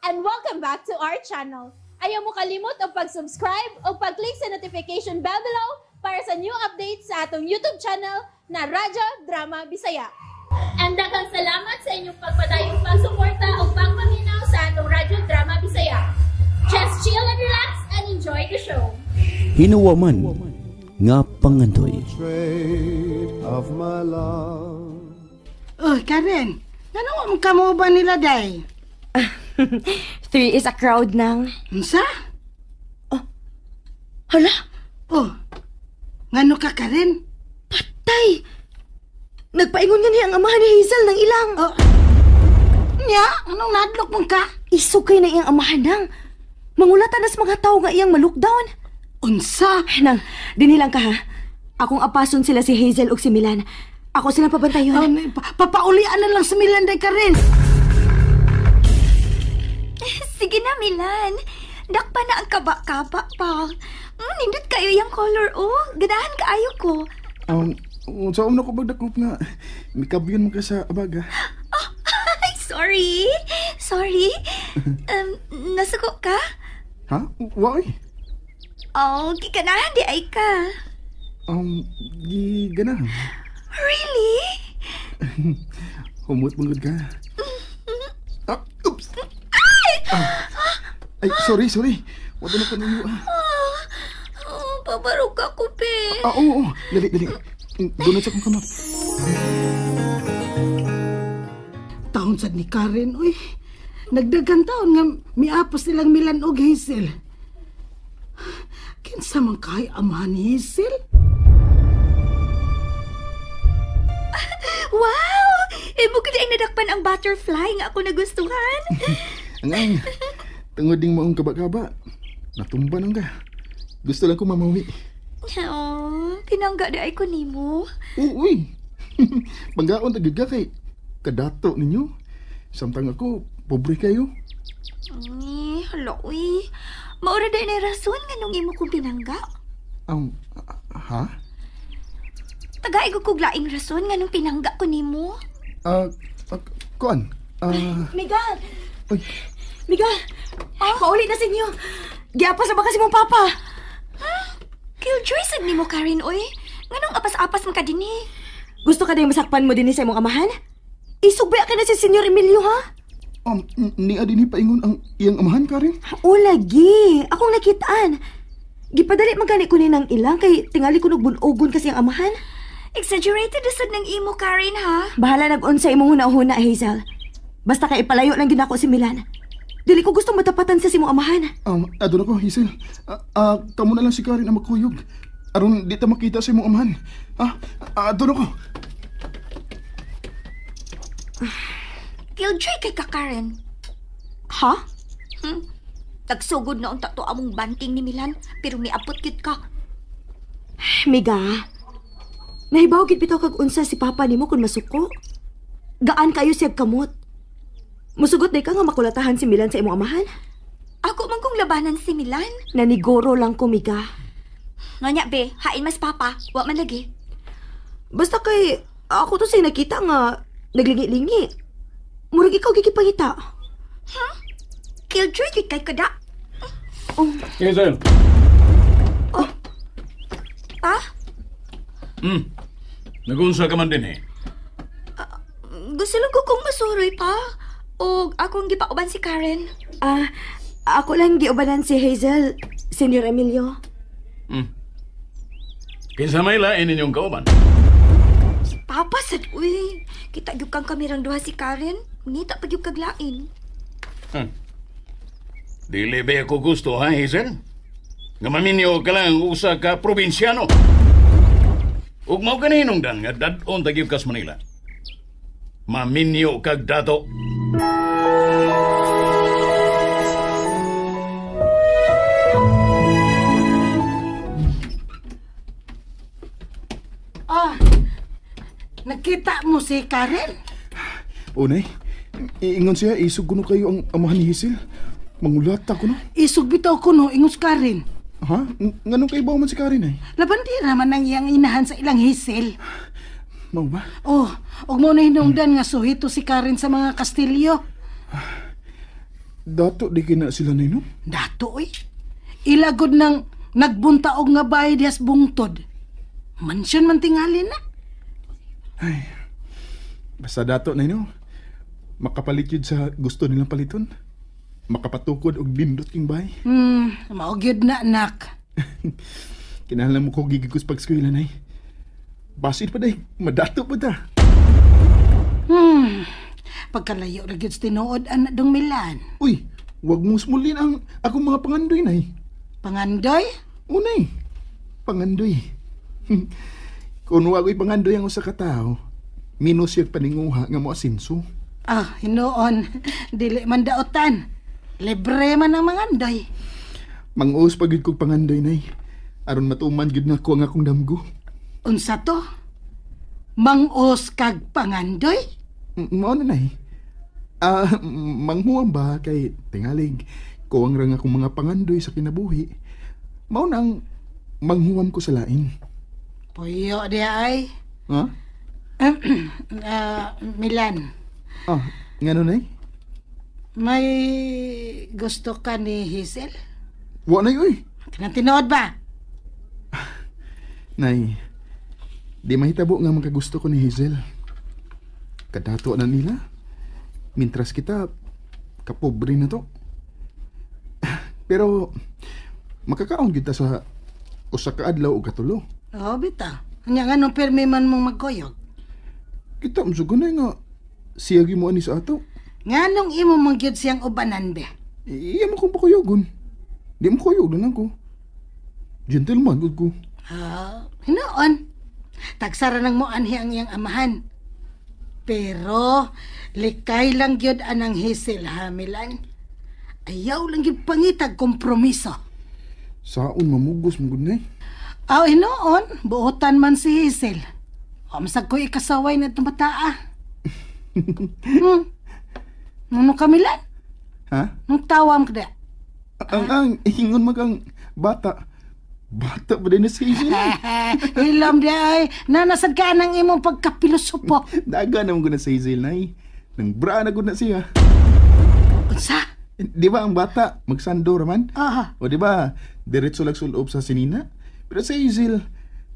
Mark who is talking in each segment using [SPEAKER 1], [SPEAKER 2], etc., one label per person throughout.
[SPEAKER 1] And welcome back to our channel. Ayaw mo kalimot og pag-subscribe o pag-click sa notification bell below para sa new updates sa atong YouTube channel na Radyo Drama Bisaya. And daghang salamat sa inyong pagpadayong pagsuporta o pagpaminaw sa atong Radyo Drama Bisaya. Just chill and relax and enjoy the show.
[SPEAKER 2] Hinuwaman nga pangandoy.
[SPEAKER 3] Of my love.
[SPEAKER 4] Oh, Karen, ngano mo kamo ba nila day?
[SPEAKER 5] Three is a crowd nang.
[SPEAKER 4] Unsa?
[SPEAKER 5] Oh. Hala?
[SPEAKER 4] Oh. Ngano ka, Karen?
[SPEAKER 5] Patay! Nagpaingon nga niya ang amahan ni Hazel ng ilang.
[SPEAKER 4] Oh. Nya, anong nadlok mong ka?
[SPEAKER 5] Isugay na iyang amahan nang. Mangulatan nas mga tao nga iyang malukdown.
[SPEAKER 4] Unsa?
[SPEAKER 5] Nang, dinilang ka ha. Akong apason sila si Hazel ug si Milan. Ako silang pabantayon.
[SPEAKER 4] Papaulian na lang si Milan day, Karen.
[SPEAKER 6] Sige na, Milan. Dakpa na ang kaba-kaba pa. Nindot kayo yung color, oh. Ganahan kaayo ko.
[SPEAKER 7] Sa umna ko bagdakop nga. Mikabyon mo ka sa abaga.
[SPEAKER 6] Oh, ay, sorry. Sorry. Nasuko ka?
[SPEAKER 7] Ha? Why?
[SPEAKER 6] Oh, giganahan di ay ka.
[SPEAKER 7] Giganahan.
[SPEAKER 6] Really?
[SPEAKER 7] Humot mong ka. Ah, oops! Ay! Ah. Ay, sorry, sorry. Wala na ko ninyo, ah.
[SPEAKER 6] Oh, pabarog ako, pe.
[SPEAKER 7] Ah, oo, oo. Dali, dali. Doon sa kong kamot.
[SPEAKER 4] Taon sad ni Karen, uy. Nagdagan taon nga miapas nilang Milan og Hazel. Kinsa man kay amahan ni Hazel?
[SPEAKER 6] Wow! Imo gud ang nadakpan ang butterfly nga ako nagustuhan.
[SPEAKER 7] Ang tungod ding maong kaba-kaba. Natumba nang ka. Gusto lang ko mamawi.
[SPEAKER 6] Oh, pinangga di ay ko nimo.
[SPEAKER 7] Uy. Panggaon ta gid ka kay kadato ninyo. Samtang ako pobre kayo.
[SPEAKER 6] Ay, hala uy. Maura di na rason nganong imo kong pinangga.
[SPEAKER 7] Ha?
[SPEAKER 6] Tagay ko kog laing rason nganong pinangga ko nimo.
[SPEAKER 7] Kuan.
[SPEAKER 5] Miguel.
[SPEAKER 7] Uy.
[SPEAKER 5] Miguel. Oh? Pauli na sa inyo. Giapas na ba kasi mong papa?
[SPEAKER 6] Huh? Killjoy sad nimo, Karen, oy. Nganong apas-apas man ka dinhi?
[SPEAKER 5] Gusto ka dayong masakpan mo dinhi sa imong amahan? Isugbay ka na si Senyor Emilio, ha?
[SPEAKER 7] Niya dinhi paingon ang iyang amahan, Karen?
[SPEAKER 5] O lagi. Akong nakitaan. Gipadali man gani ko ni nang ilang kay tingali ko nagbunogon kasi ang amahan.
[SPEAKER 6] Exaggerated na sad ng imo, Karen, ha?
[SPEAKER 5] Bahala nag-unsa imong huna-huna, Hazel. Basta kay ipalayo lang ginako si Milan. Dili ko gusto matapatan sa simong amahan.
[SPEAKER 7] Adon ako, Hazel. Kamo na lang si Karen ang magkuyog. Aron di ta makita sa imong amahan. Adon ako.
[SPEAKER 6] Killjoy kay ka, Karen.
[SPEAKER 5] Ha?
[SPEAKER 6] Tagsugod na unta to among banting ni Milan, pero miabot gyud ka.
[SPEAKER 5] Miga, nahibaw gid bitaw kag unsa si papa nimo kun masuko. Gaan kayo siyag kamot. Musugot day ka nga makulatahan si Milan sa imong amahan?
[SPEAKER 6] Ako man kong labanan si Milan.
[SPEAKER 5] Naniguro lang ko, Miga.
[SPEAKER 6] Nganya, be, hain mas papa. Wa man lagi.
[SPEAKER 5] Basta kay ako to say nakita nga naglingi-lingi. Murag ikaw gigipangita.
[SPEAKER 6] Huh? Killjoy gid kay kada.
[SPEAKER 5] Oh.
[SPEAKER 8] Hazel.
[SPEAKER 6] Oh. Pa?
[SPEAKER 8] Nagunsa ka man din eh.
[SPEAKER 6] Gusto lang ko kong masuroy pa. O akong gipauban si Karen.
[SPEAKER 5] Ako lang giubanan si Hazel, Senyor Emilio.
[SPEAKER 8] Kinsa may lain ninyong kauban?
[SPEAKER 6] Papa sad, uy. Kita gyud kang kamirang duha si Karen. Ngita pa gyud kag lain.
[SPEAKER 8] Dili ba ako gusto, ha, Hazel? Nga maminyo ka lang usa ka probinsyano. Ug mao kaninong dan nga dad-on ta gyud kas Manila. Maminyo kag dato.
[SPEAKER 4] Ah, nakita mo si Karen?
[SPEAKER 7] Unay, iingon siya, isog kuno kayo ang amahan ni Hazel. Mangulat ako no?
[SPEAKER 4] Isog bitaw ko no, ingos Karen.
[SPEAKER 7] Ha? Nganong kay man si Karen ay?
[SPEAKER 4] Labandira man ang iyang inahan sa ilang Hazel.
[SPEAKER 7] Mao ba?
[SPEAKER 4] Oh, og mo na hinungdan nga suhito si Karen sa mga Kastilyo.
[SPEAKER 7] Dato di kina sila na no?
[SPEAKER 4] Dato oy. Ilagod nang nagbuntaog nga bahay dihas bungtod. Mansyon man tingali na.
[SPEAKER 7] Ay, basta dato na no. Makapalit yun sa gusto nilang paliton. Makapatukod og nindot king bahay.
[SPEAKER 4] Mao gyud na anak.
[SPEAKER 7] Kinahanglan mo ko gigigos pag-eskwela nay. Basin pa day, madato pa ta.
[SPEAKER 4] Pagkalayo ra gyud sa tinuod anak dong Milan.
[SPEAKER 7] Uy, wag mo smulin ang akong mga pangandoy nay.
[SPEAKER 4] Pangandoy?
[SPEAKER 7] Unay, pangandoy. Kung wa ko'y pangandoy ang usa ka tawo, minus yung paninguha nga mo asinso.
[SPEAKER 4] Ah, hinuon. Dili man daotan. Libre man ang mangandoy.
[SPEAKER 7] Mang-uos pa gyud kog pangandoy nay. Aron matuman gyud nako ang akong damgo.
[SPEAKER 4] Unsa to? Mang-uos kag pangandoy?
[SPEAKER 7] Mao na nay. Manghuam ba kay tingalig kuwang ra nga akong mga pangandoy sa kinabuhi. Mao nang manghuam ko sa laing.
[SPEAKER 4] Puyo diha ay.
[SPEAKER 7] Ha?
[SPEAKER 4] Milan.
[SPEAKER 7] Ah, ngano nay?
[SPEAKER 4] May gusto ka ni Hazel?
[SPEAKER 7] Wa nay oy.
[SPEAKER 4] Kanang tinuod ba?
[SPEAKER 7] Nay, di mahitabo nga makagusto ko ni Hazel. Kadato na nila. Mintras kita, kapobre na to. Pero, makakaon kita sa usa ka adlaw o katulo.
[SPEAKER 4] Oo, bitaw. Anya nga nung pirmi man mong magkuyog.
[SPEAKER 7] Kita, masugo na nga, siya mo ani sa ato.
[SPEAKER 4] Nga nung imo mangyud siyang ubanan, be?
[SPEAKER 7] Iya mo kong pakuyogon. Di mo kuyog na lang ko. Gentleman, good ko.
[SPEAKER 4] Ah, hinoon. Tagsara nang mo anhi ang iyang amahan. Pero, likay lang gyud anang Hazel, ha, Milan? Ayaw lang gyud pangitag kompromiso.
[SPEAKER 7] Saon mamugos mo gud nay?
[SPEAKER 4] Aw, hinoon, buotan man si Hazel. O, masag ko'y ikasaway na itong bataa. Ano ka, Milan?
[SPEAKER 7] Ha?
[SPEAKER 4] Nung tawam ka da?
[SPEAKER 7] Ang, ingon mag ang bata. Bata pa din na si Hazel.
[SPEAKER 4] Ilom di ay, nanasad ka ng imong pagkapilosopo.
[SPEAKER 7] Daga naman ko na si Hazel, nay. Nang bra na ko na siya.
[SPEAKER 4] Unsa?
[SPEAKER 7] Di ba ang bata, magsando raman?
[SPEAKER 4] Aha.
[SPEAKER 7] O di ba, diretso lang sulob sa sinina? Pero si Hazel,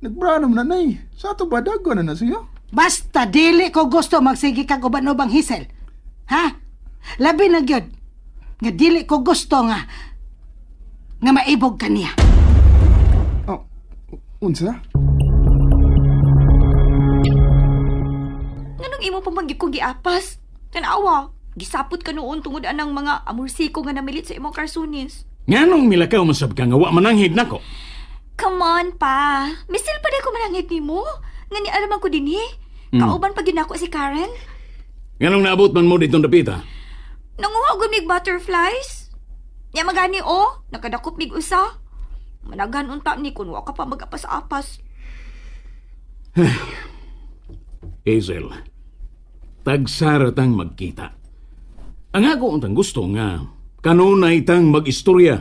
[SPEAKER 7] nagbra naman na, nay. Sa ato ba, daga na na siya?
[SPEAKER 4] Basta dili ko gusto magsige kag uban-ubang Hazel. Ha? Labi na gyud. Nga dili ko gusto nga maibog ka niya.
[SPEAKER 7] Oh, unsa?
[SPEAKER 6] Nganong imo pa man gyud ko giapas? Tanawa, gisapot ka noon tungod anang mga amursiko nga namilit sa imong karsunis.
[SPEAKER 8] Nganong milakaw man sab ka nga wa mananghid nako?
[SPEAKER 6] Come on pa. Misil pa di ko mananghid nimo. Nga ni alam ko dinhi. Kauban pa gyud nako si Karen.
[SPEAKER 8] Nganong naabot man mo ditong dapita?
[SPEAKER 6] Nanguha gud mig butterflies. Nya magani o, nakadakop mig usa. Managhan unta ni kun wa ka pa magapas-apas.
[SPEAKER 8] Hazel, tagsara tang magkita. Ang ako untang gusto nga kanunay tang mag-istorya.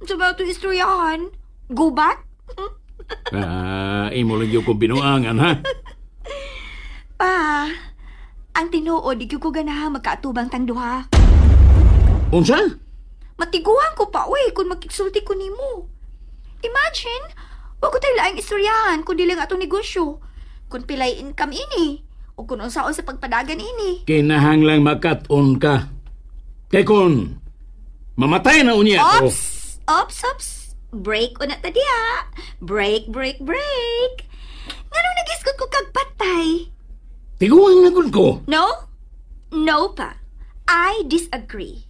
[SPEAKER 6] Sa ba ito istoryahan? Gubat?
[SPEAKER 8] Imo lang yung kong binuangan, ha?
[SPEAKER 6] Pa, ang tinuod, di ko ganahan magkaatubang tang duha.
[SPEAKER 8] Unsa?
[SPEAKER 6] Matiguan ko pa, uy, kung magkiksulti ko nimo. Imagine, wag ko tayo laing istoryahan kung di lang atong negosyo. Kung pilay income ini, o kung unsaon sa pagpadagan ini.
[SPEAKER 8] Kinahanglang makat-on ka. Kay kun mamatay na unya ko.
[SPEAKER 6] Ops! Ops, ops! Break una ta diha. Break, break, break. Nganong nagisgot ko kag patay?
[SPEAKER 8] Tiguang na gud ko.
[SPEAKER 6] No? No pa. I disagree.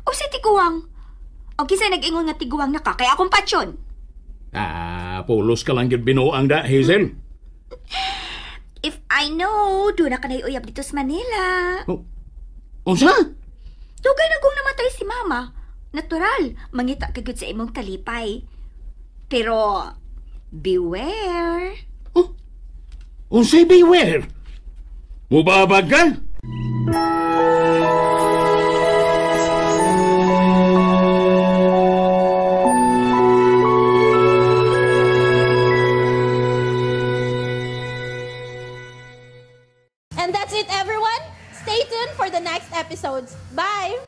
[SPEAKER 6] O sa tiguang? O kinsa nag-ingon nga tiguang na ka, kaya akong patsyon.
[SPEAKER 8] Ah, pulos ka lang gyud binuang da, Hazel.
[SPEAKER 6] If I know, doon na ka naiuyab dito sa Manila.
[SPEAKER 8] Oh, unsa?
[SPEAKER 6] Dugay na kung namatay si Mama. Natural, mangita ka gyud sa imong kalipay. Pero, beware.
[SPEAKER 8] Oh, unsay beware? Mubabag ka?
[SPEAKER 1] And that's it, everyone. Stay tuned for the next episodes. Bye!